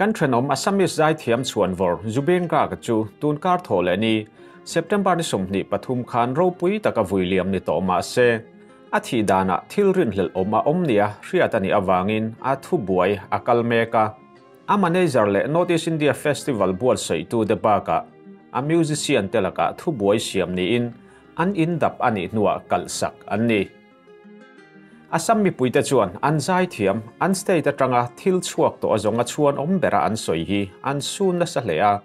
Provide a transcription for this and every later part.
Kan thenawm Assamese zaithiam chhuanvawr Zubeen Garg chu tun kar thawh leh ni, September ni 23 khan ropui taka vui liam ni tawh mah se, a thih danah thil rinhlelh awm a awm nia hriat a nih avangin a thubuai a kal mek a. A manager leh North East India Festival buatsaihtu te bakah a musician te lakah thubuai siam niin an indap a nih hnuah kalhsak an ni. Assam mipuite chuan an zaithiam, an state atanga thil chhuak tawh a zawng a chhuan awm bera an sawi hi an sun nasa hle a.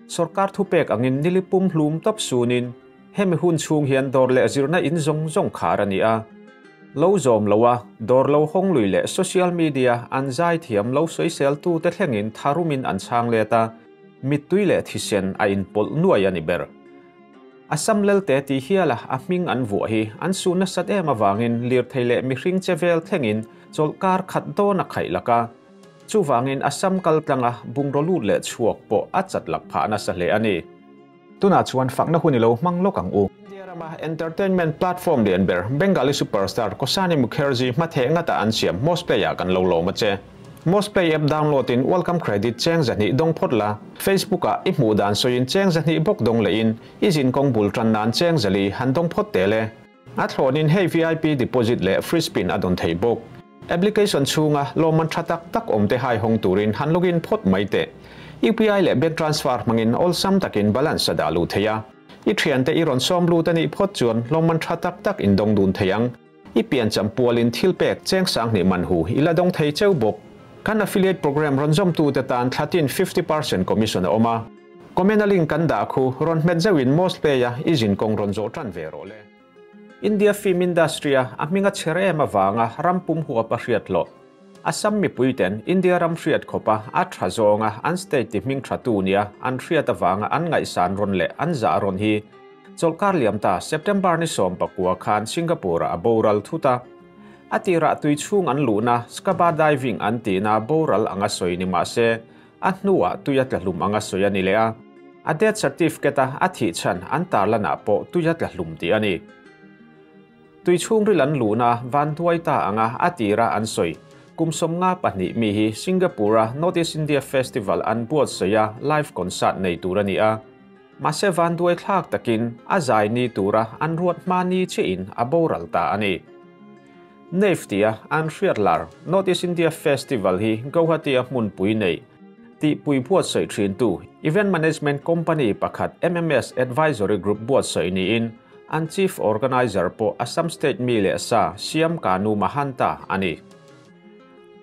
Sorkar thupek angin nili pum hlum tawp sunin hemi hun chhung hian dawr leh zirna in zawng zawng khar a ni a. Lo zawm lo a, dawr lo hawng lui leh social media an zaithiam lo sawiseltute thlengin tharumin an chhang let a, mittui leh thisen a inpawlh nuai a ni ber. Assam Lelte tih hiala a hming an vuah hi an suh nasat em avangin lirthei leh mihring che vel thlengin chawlhkar khat dawn a khaih lak a. Chuvangin Assam kal tlanga bungraw lut leh chhuak pawh a chat lak phah nasa hle a ni. Tunah chuan fakna hun i lo hmang lawk ang u. India rama entertainment platform lian ber Bengali superstar Kosani Mukherjee hmatheh ngata an siam Mosplay-ah kan lo lawm a che. Mosplay app download in welcome credit cheng zahnih dawng phawt la, Facebook ah i hmuh dan sawiin cheng zahnih bawk dawng leh in i zin kawng bul tan nan cheng zali han dawng phawt tel e. A thlawn in hei VIP deposit leh free spin a dawn thei bawk. Application chhunga lawmman tha tak tak awm te hai hawng turin han login phawt mai teh. UPI leh bank transfer hmangin awlsam takin balance a dah luh thei a. I thiante i rawn sawm lut a nih phawt chuan lawmman tha tak tak in dawng dun thei ang. I piancham pualin thil pek cheng sanghnih man hu i la dawng thei cheu bawk. Kan affiliate program rawn zawmtute tan thlatin 50% commission a awm a. Comment a link kan dah khu rawn hmet zeuhin Mostpay-a i zin kawng rawn zawh tan ve rawh le. India film industry-a a hming a chher em avanga ram pum huap a hriat hlawh. Assam mipuiten India ram hriat khawpa a tha zawnga an state ti hming tha tu nia an hriat avanga an ngaihsan rawn leh an zah rawn hi chawlhkar liam ta September ni 19 khan Singapore-ah a boral thut a. A tirah tui chhung an luhna scuba diving an tihna boral anga sawi ni mah se a hnuah tui a tla hlum anga sawi a ni leh a. A death certificate-a a thih chhan an tarlanah pawh tui a tla hlum tih a ni. Tui chhungril an luhna van duai ta anga a tira an sawi. Kum 52 mi hi Singapore-a North East India Festival an buatsawi a live concert nei tur a ni a. Mahse van duai thlak takin a zai ni tura an ruat hma ni chiahin a boral ta a ni. NEIF tia an hriat lar North East India Festival hi Guwahati-a hmunpui nei tihpui buatsawi thintu event management company pakhat MMS Advisory Group buatsawi niin An chief organiser pawh Assam state mi leh sa Shyam Kanu Mahanta a ni.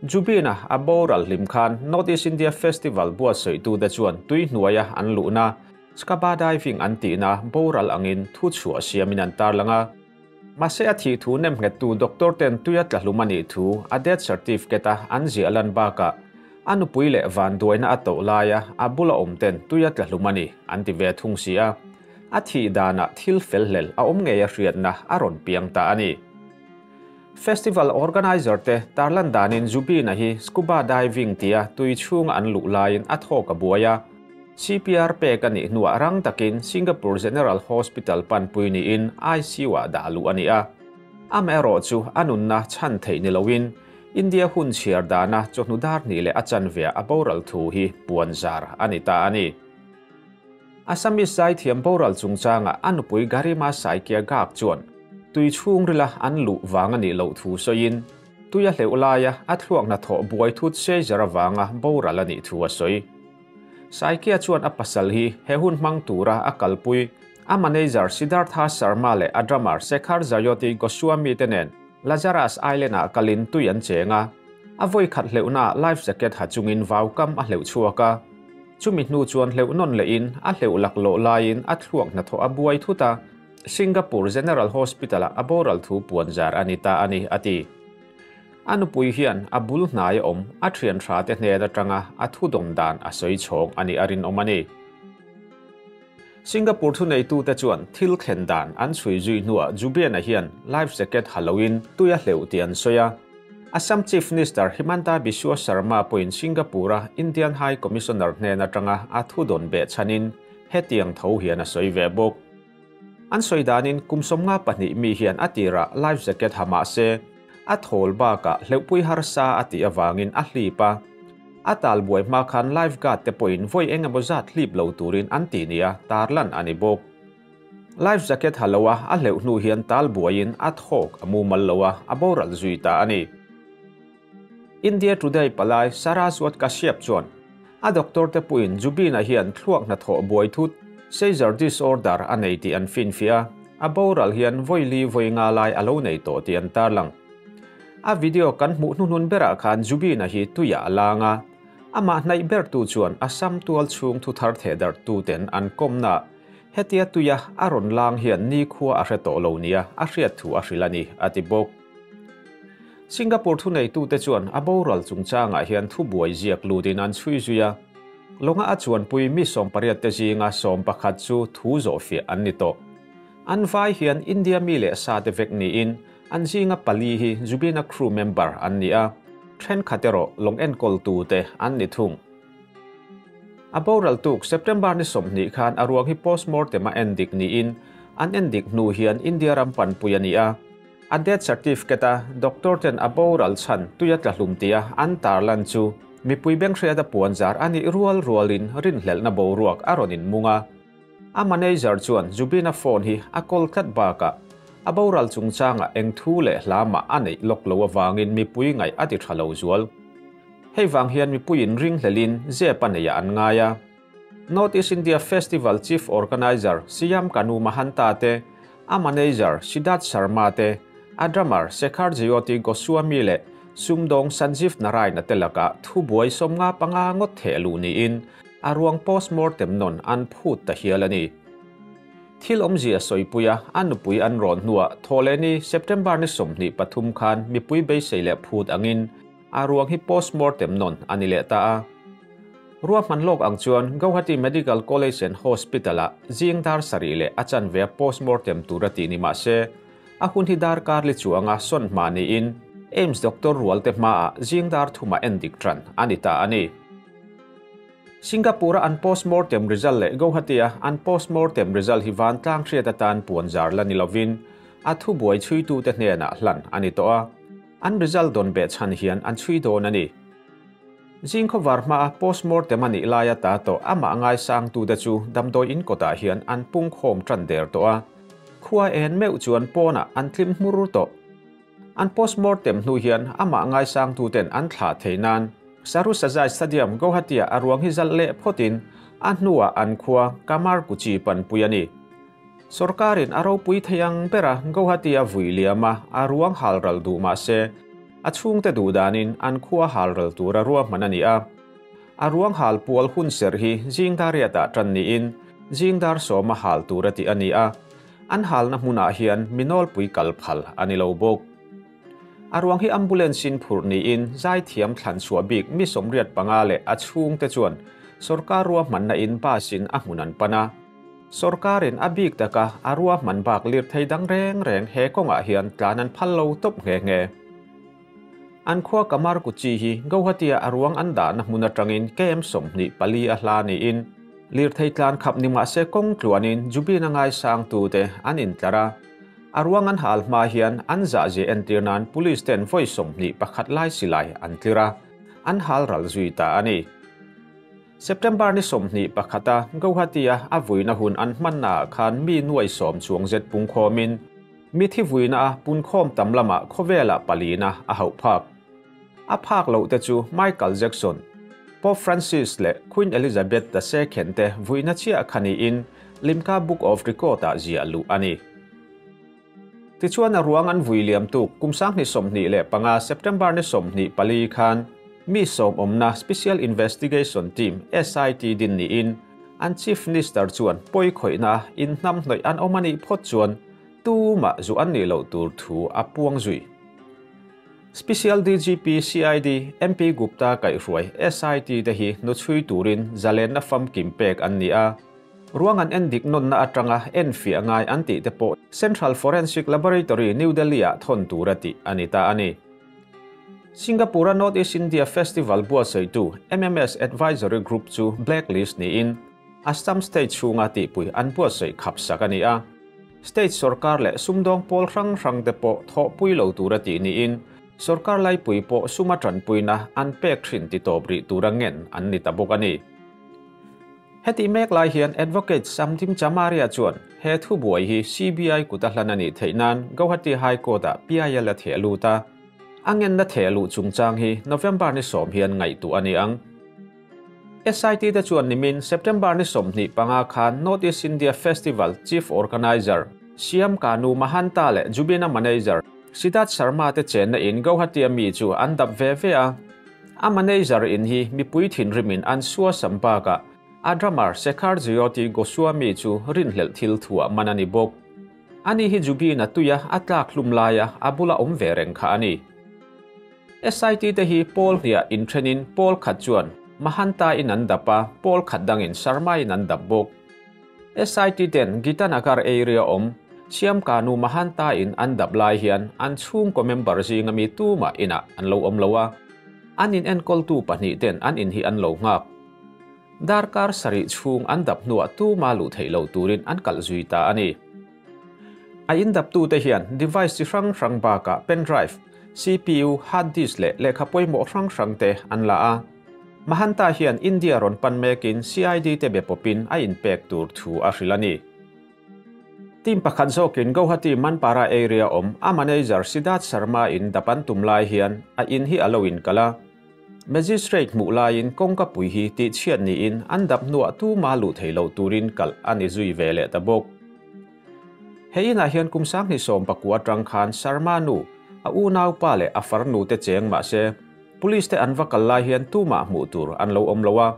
Jubin-a a boral hlim khan North East India Festival buatsawihtute chuan tui hnuaia an luhna, scuba diving an tihna boral angin thu chhuah siamin an tarlang a. Mahse a thih thu nemnghettu doctor ten tuia tla hlum a nih thu a death certificate-a an ziah lan bakah a nupui leh vanduaina a tawh laia a bula awm ten tuia tla hlum a ni an ti ve thung si a. A thih danah thil fel hlel a awm ngei a hriatna a rawn piang ta a ni. Festival organiser te tarlan danin Zubina hi scuba diving tia tui chhunga an luh laiin a thawk a buai a. CPR pek a nih hnuah rang takin Singapore General Hospital panpui niin ICU-ah dah luh a ni a. Amaherawh chu a nunna chhan theih ni loin India hun chhiar dana chawhnu dar hnih leh a chanveah a boral thu hi puan zar a ni ta a ni. Assamese zaithiam boral chungchangah a nupui Garima Saikia Garg chuan tui chhungrila an luh vang a nih loh thu sawiin, tui a hleuh laia a thluak hnathawh buai thut seizar avanga boral a nih thu a sawi. Saikia chuan a pasal hi he hun hmang tura a kalpui a manager Siddhartha Sharma leh a drummer Shekhar Jayoti Goswami te nen Lazarus Island-ah kalin tui an cheng a, a vawi khat hleuhnaah life jacket ha chungin vaukam a hleuh chhuak a. Chumi hnu chuan hleuh nawn lehin a hleuh laklawh laiin a thluak hnathawh a buai thut a, Singapore General Hospital-ah a boral thu puan zar a ni ta a ni, a ti. A nupui hian a bul hnai a awm a thian tha te hnen atanga a thudawm dan a sawi chhawng a nih a rinawm a ni. Singapore thuneitute chuan thil thlen dan an chhui zui hnuah Jubiana hian life jacket ha loin tui a hleuh tih an sawi a. Assam Chief Minister Himanta Biswa Sarma pawhin Singapore-a Indian High Commissioner hnen atanga a thudawn beh chhanin hetiang tho hian a sawi ve bawk. An sawi danin kum 52 mi hian a tirah life jacket ha mah se, a thawl bakah hleuhpui harsa a tih avangin a hlip a. A talbuai hma khan lifeguard te pawhin vawi eng emaw zat hlip lo turin an ti nia tarlan a ni bawk. Life jacket ha lo a a hleuh hnu hian talbuaiin a thawk a mumal lo a, a boral zui ta a ni. India Today palai Saraswat Kashyap chuan a doctor te puiin Zubeen-a hian thluak hnathawh buai thut, seizure disorder, a nei tih an finfiah a, a boral hian vawi li vawi nga lai a lo nei tawh tih an tarlang. A video kan hmuh hnuhnun berah khan Zubeen-a hi tuiah a lang a, amah hnaih bertu chuan Assam tual chhung thu thar theh darhtuten an kawmnaah hetia tuia a rawn lang hian nikhua a hre tawh lo nia a hriat thu a hrilh a ni, a ti bawk. Singapore thuneitute chuan a boral chungchangah hian thubuai ziak lutin an chhui zui a, lawnga a chuanpui mi 18 te zinga 11 chu thu zawhfiah an ni tawh. An vai hian India mi leh sa te vek niin an zinga pali hi Zubina crew member an ni a, thenkhat erawh lawng enkawltute an ni thung. A boral tuk September ni 20 khan a ruang hi postmortem a endik niin an endik hnu hian India ram panpui a ni a. A death certificate a doctor ten a boral chhan tuia tlahlum tia an tarlan chu mipui benghriat a puan zar a nih rual rualin rinhlelhna boruak a rawn inmung a. A manager chuan Zubina phone hi a call tlat bakah a boral chungchangah eng thu leh hla mah a neih lawk lo avangin mipui ngaih a ti tha lo zual. Hei vang hian mipuiin ringhlelin zep a neiah an ngai a. North East India Festival Chief Organiser Shyam Kanu Mahanta te, a manager Siddharth Sharma te, a drummer Shekhar Jyoti Goswami leh sumdawng Sanjeev Narayan-a te lakah thubuai 55 ngawt theh luh niin a ruang postmortem nawn an phut ta hial a ni. Thil awmzia sawipui a, a nupui an rawn hnuah Thawhlehni September ni 23 khan mipui beisei leh phut angin a ruang hi postmortem nawn a ni leh ta a. Ruahman lawk ang chuan Gauhati Medical College and Hospital-ah zing dar sarih leh a chanve a postmortem tur a tih ni mah se, a hun hi darkar li chuanga sawn hma niin AIIMS doctor rualte hmaah zing dar thuma endik tan a ni ta a ni. Singapore-a an postmortem result leh Gauhati-a an postmortem result hi vantlang hriat atan puan zar la ni lovin a thubuai chhuitute hnenah hlan a ni tawh a. An result dawn beh chhan hian an chhui dawn a ni. Zing khawvar hmaa postmortem a nih laia ta tawh amah ngaisangtute chu damdawi in kawtah hian an pungkhawm tan der tawh a. Khua en meuh chuan pawnah an tlim hmur tawh. An postmortem hnu hian amah ngaisangtuten an thlah thei nan Sarusajai Stadium Guwahati-ah a ruang hi zalh leh phawtin a hnuah an khua Kamarkuchi panpui a ni. Sorkarin a ropui thei ang bera Guwahati-a vui liam a, a ruang halral duh mah se, a chhungte duh danin an khua halral tura ruahman a ni a. A ruang hal pual hun serh hi zingdar riatah tan niin zingdar sawma hal tura tih a ni a. An halna hmunah hian minawlpui kal phal a ni lo bawk. A ruang hi ambulance in phurh niin zaithiam thlan chhuah bik mi 85 leh a chhungte chuan sorkar ruahmanna in bus in a hmun an pan a. Sorkarin a bik taka a ruahman bak lir thei dang reng reng he kawngah hian tlan an phal lo tawp nghe nghe. An khua Kamarkuchi hi Guwahati-a a ruang an dahna hmun atangin KM 24 a hla niin lirthei tlan khap ni mah se kawng tluanin Zubeen-a ngaisangtute an intlar a. A ruang an hal hma hian an zahzia entir nan police ten vawi 21 lai silai an tlir a, an hal ral zui ta a ni. September ni 21 a Guwahati-a a vuina hun an hmannaah khan mi nuai sawm chuang zet pungkhawmin mi thi vuina a punkhawm tam lamah khawvelah palina a hauh phak. A phak loh te chu Michael Jackson, Pope Francis leh Queen Elizabeth II te vuina chiah kha niin Limca Book of Record-ah ziah luh a ni. Tichuan a ruang an vui liam tuk kum 2025 September ni 24 khan mi sawm awmna Special Investigation Team SIT din niin an Chief Minister chuan pawi khawihna in hnam hnawih an awm a nih phawt chuan tumah zu an nih loh tur thu a puang zui. Special DGP CID MP Gupta kaihhruai SIT te hi hnuchhui turin zalenna famkim pek an ni a. Ruang an endik nawnna atanga enfiah ngai an tih te pawh Central Forensic Laboratory New Delhi-ah thawn tur a tih a ni ta a ni. Singapore-a North East India Festival buatsaihtu MMS Advisory Group chu blacklist niin Assam State chhunga tihpui an buatsaih khapsak a ni a. State sorkar leh sumdawng pawl hrang hrang te pawh thawhpui lo tur a tih niin Sorkar laipui pawh suma tanpuina an pek thin titawp rih tura ngen an ni ta bawk a ni. Hetih mek lai hian Advocate Samdim Chamaria chuan he thubuai hi CBI kuta hlan a nih theih nan Gauhati High Court-ah PIL a theh lut a. A ngenna theh luh chungchang hi November ni sawm hian ngaihtuah a ni ang. SIT te chuan nimin September ni 25 khan North East India Festival Chief Organiser Shyam Kanu Mahanta leh Jubina Manager Siddharth Sharma te chenna in Gauhati-a mi chu an dap ve ve a. A manager in hi mipui thinrimin an suasam bakah a drummer Shekhar Jyoti Goswami chu rinhlelh thil thuah man a ni bawk. Ani hi Jubina tuia a tlak hlum laia a bula awm ve reng kha a ni. SIT te hi pawl hniah inthenin pawl khat chuan Mahanta in an dap a, pawl khat dangin Sharma in an dap bawk. SIT ten Gitanagar area awm Shyamkanu Mahanta in an dap lai hian an chhungkaw member zinga mi tumah inah an lo awm lo a, an in enkawltu pahnih ten an in hi an lo nghak. Darkar sarih chhung an dap hnuah tuma luh theih lo turin an kalh zui ta a ni. A in daptute hian device chi hrang hrang bakah pen drive, CPU, hard disk leh lehkha pawimawh hrang hrang te an la a. Mahanta hian India rawn pan mekin CID te be pawpin a inpek tur thu a hrilh a ni. Team pakhat zawkin Gauhati Manpara area awm a manager Siddharth Sharma in dap an tum lai hian a in hi a lo inkal a. Magistrate hmuh laiin kawngka pui hi tihchhiat niin an dap hnuah tuma luh thei lo turin kalh a ni zui ve leh ta bawk. He inah hian kum 2019 atang khan Sharma nu, a unaupa leh a farnu te cheng mah se, Police te an va kal lai hian tumah hmuh tur an lo awm lo a,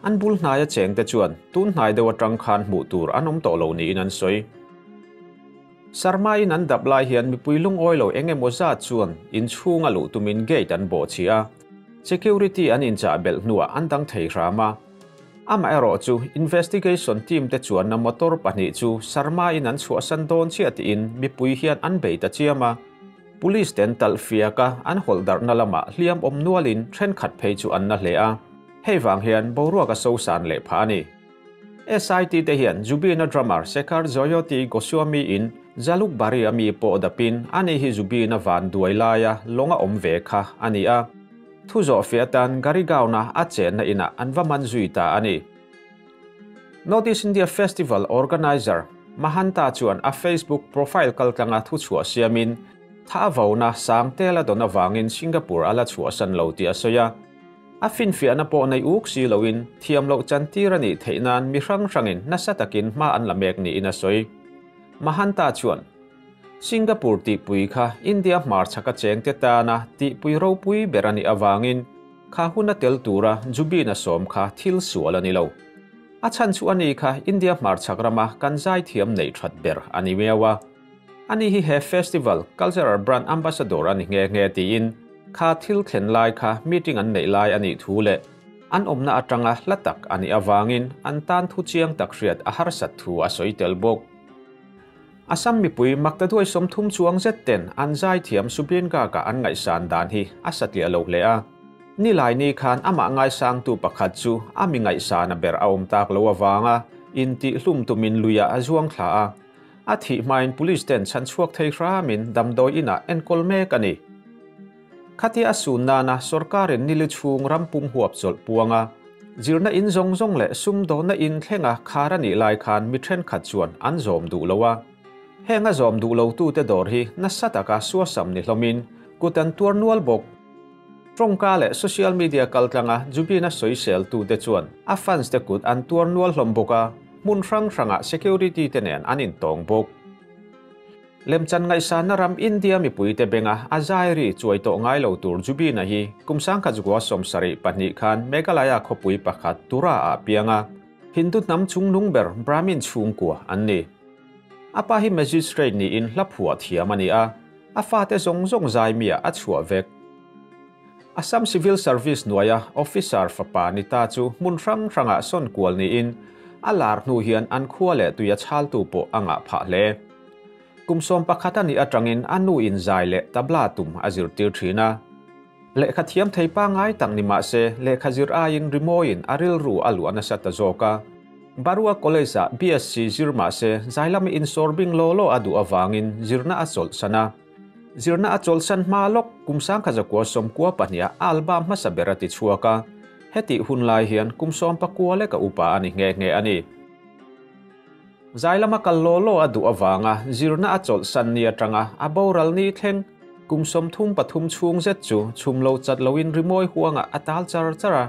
an bul hnaia cheng te chuan tun hnai deuh atang khan hmuh tur an awm tawh lo niin an sawi. Sharma in an dap lai hian mipui lungawi lo eng emaw zat chuan inchhung a luh tumin gate an bawh chhi a, security an inchah belh hnuah an dang thei hram a. Amaherawh chu investigation team te chuanna motor pahnih chu Sharma in an chhuahsan dawn chiah tiin mipui hian an bei ta chiam a. Police ten talh fiak a an hawlh darhna lamah hliam awm nualin thenkhat phei chu an na hle a, hei vang hian boruak a sosan leh phah a ni. SIT te hian Zubina drummer Shekhar Jyoti Goswami in Jalukbari a mi pawh dapin ani hi Zubina van duai laia lawng a awm ve kha a ni a. Thu zawh fe atan Garigaon-a a chenna inah an va man zui ta a ni. North East India Festival organiser Mahanta chuan a Facebook profile kaltlanga thuchhuah siamin tha a vona sang tel a dawn avangin Singapore a la chhuahsan lo tih a sawi a. A finfiahna pawh nei uk si loin thiam loh chantir a nih theih nan mi hrang hrangin nasa takin hma an la mek niin a sawi. Mahanta chuan, Singapore tihpui kha India hmarchhaka chengte tana tihpui ropui ber a nih avangin kha hun a tel tura Zubin a sawm kha thil sual a ni lo. A chhan chu a ni kha India hmarchhak rama kan zaithiam neih that ber a ni miau a. Ani hi he festival cultural brand ambassador a ni nghe nghe tiin kha thil thlen lai kha meeting an neih lai a nih thu leh an awmna atanga hla tak a nih avangin an tan thu chiang tak hriat a harsat thu a sawi tel bawk. Assam mipui maktaduai 30 chuang zet ten an zaithiam Zubeen Garg-a an ngaihsan dan hi a satliah lo hle a. Ni lai ni khan amah ngaisangtu pakhat chu a mi ngaihsana ber a awm tak lo awanga in tih hlum tumin luia a zuang thla a. A thih hmain police ten chhan chhuak thei hramin damdawi inah enkawl mek a ni. Khati a sun nana sorkarin nili chhung rampum huap chawlh puanga zirna in zawng zawng leh sum dawhna in thlenga khar a nih lai khan mi thenkhat chuan an zawm duh lo a. Heng a zawm duh lo tu te dawr hi nasa taka suasam ni hlawmin kut an tuar nual bawk. Tawngka leh social media kaltlanga Zubina sawisel tu te chuan a fans te kut an tuar nual hlawm bawk a, hmun hrang hrangah security te nen an intawng bawk. Lemchan ngaihsana ram India mipui te benga a zairi chuai tawh ngai lo tur Zubina hi kum 1972 khan Meghalaya khawpui pakhat Tura ah pianga Hindu hnam chungnung ber Brahmin chhungkua an ni. Apa hi magistrate niin hla phuah thiam a ni a, a fate zawng zawng zai mia a chhuah vek. Assam Civil Service nuaia officer fapa ni ta chu hmun hrang hrangah sawn kual niin a lar hnu hian an khua leh tuia chhaltu pawh a ngah phah hle. Kum 11 a nih atangin a nu in zai leh tabla tum a zirtir thin a. Lehkha thiam thei pa ngai tak ni mah se lehkha zir aiin rimawiin a rilru a luah nasa ta zawk a. Barua College ah BSc zir mah se zailami insawrbing law law a duh awangin zirna a chawlh sana. Zirna a chawlhsan hma lawk kum 1992 ah album hmasa ber a ti chhuak a, hetih hun lai hian kum 19 leka upa a ni nghe nghe a ni. Zai lama kal law law a duh avanga zirna a chawlhsan ni atanga a boral ni thleng kum 33 chhung zet chu chhum lo chat loin rimawi huangah a tal char char a.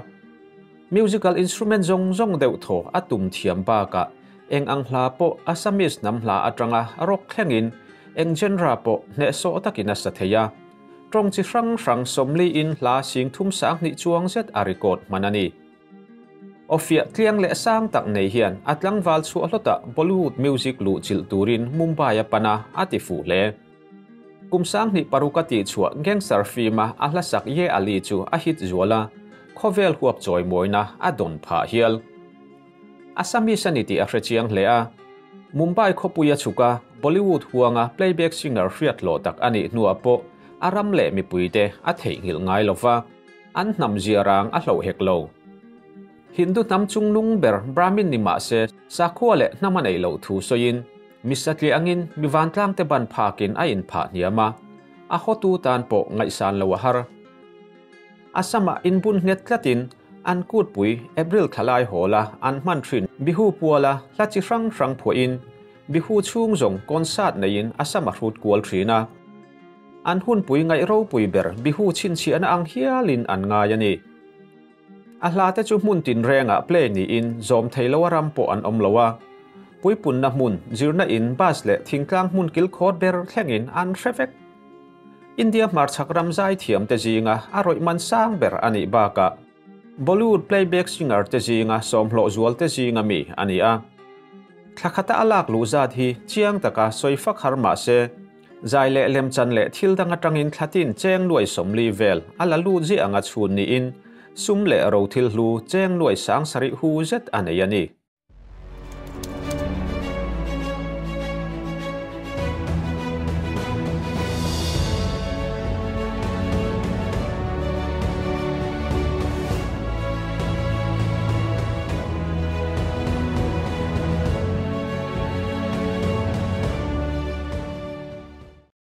Musical instrument zawng zawng deuh thaw a tum thiam bakah eng ang hla pawh Assamese hnam hla atanga rock thlengin eng genre pawh hnehsawh takin a sa thei a. Tawng chi hrang hrang 40 in hla 32,000 chuang zet a record hman a ni. Awfiah tliang leh sang tak nei hian a tlangval chhuah hlawtah Bollywood music luh chilh turin Mumbai a pan a, a ti fuh hle. Kum 2006 a tih chhuah gangster film a a hlasak Ye Ali chu a hit zual a, khawvel huap chawi mawina a dawn phah hial. Assamese a ni tih a hre chiang hle a. Mumbai khawpui a chhuk a, Bollywood huanga playback singer hriat hlawh tak a nih hnuah pawh a ram leh mipuite a theihnghilh ngai lo va, an hnam zia rang a hloh hek lo. Hindu hnam chungnung ber Brahmin ni mah se sakhua leh hnam a neih loh thu sawiin mi satliah angin mi vantlang te ban phakin a inphah hniam a, a hotu tan pawh ngaihsan lo a har. Assam-ah inbun nghet tlatin an kutpui April thlalai hawla an hman thin Bihu puala hla chi hrang hrang phuahin Bihu chhung zawng concert neiin Assam a hrut kual thin a. An hunpui ngaih ropui ber Bihu chhinchhiahna ang hialin an ngai a ni. A hla te chu hmun tin rengah play niin zawm thei lo a ram pawh an awm lo a. Puipunna hmun, zirna in, bus leh thingtlang hmun kilkhawt ber thlengin an hre vek. India hmarchhak ram zai thiam te zinga a rawih man sang ber a nih bakah Bollywood playback singer te zinga sawmhlawh zual te zinga mi a ni a. Thla khata a lak luh zat hi chiang taka sawi fak har mah se, zai leh lemchan leh thil dang atangin thlatin cheng nuai 40 vel a la lut ziah anga chhun niin sum leh ro thil hlu cheng nuai 70,000 hu zet a nei a ni.